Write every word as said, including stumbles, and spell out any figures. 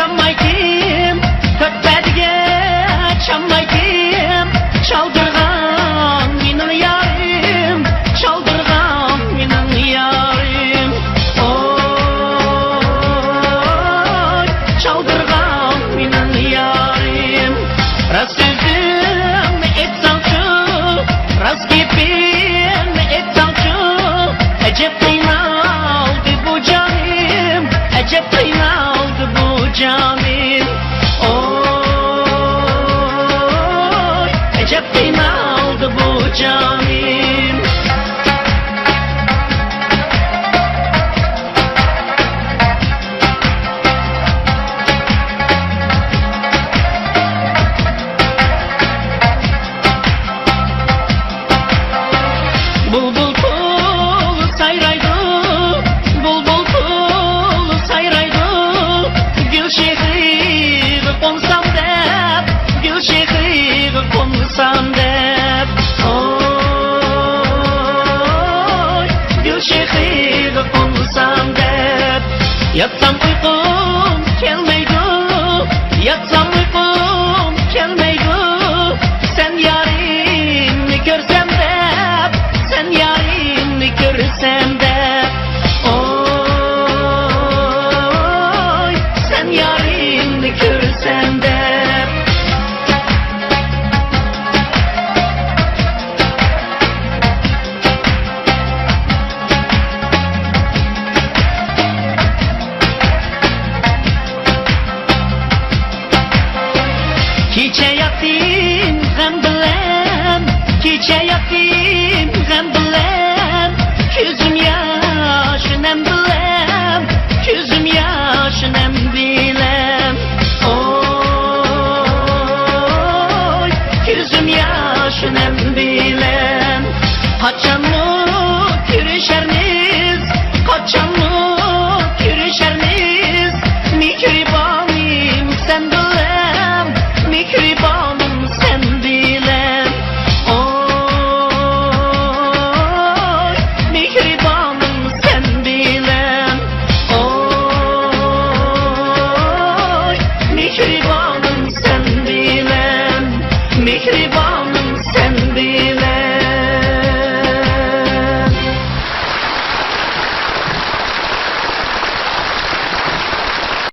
چاممايتتىم، تۆتپەدىگە چاممايتتىم، چالدۇرغان مېنىڭ يارىم، چالدۇرغان مېنىڭ يارىم. ئوي، چالدۇرغان مېنىڭ يارىم. راست سۆزۈمنى ئېيتساڭچۇ، راست گېپىمنى ئېيتساڭچۇ، ئەجەب قىينالدى بۇ جانىم، ئەجەب قىينالدى بۇ جانىم. ئوي، ئەجەب قىينالدى بۇ جانىم. بۇلبۇل پۇل سايرايدۇ، بۇلبۇل پۇل سايرايدۇ، گۈل شېخىغا قونسام دەپ، گۈل شېخىغا قونسام دەپ. ئوي، گۈل شېخىغا قونسام دەپ. ياتسام ئۇيقۇم كەلمەيدۇ، ياتسام ئۇيقۇم كەلمەيدۇ. سەن يارىمنى كۆرسەم دەپ، سەن يارىمنى كۆرسەم دەپ. ئوي، سەن يارىمنى كۆرسەم دەپ. كېچە ياتتىم غەم بىلەن، كېچە ياتتىم غەم بىلەن.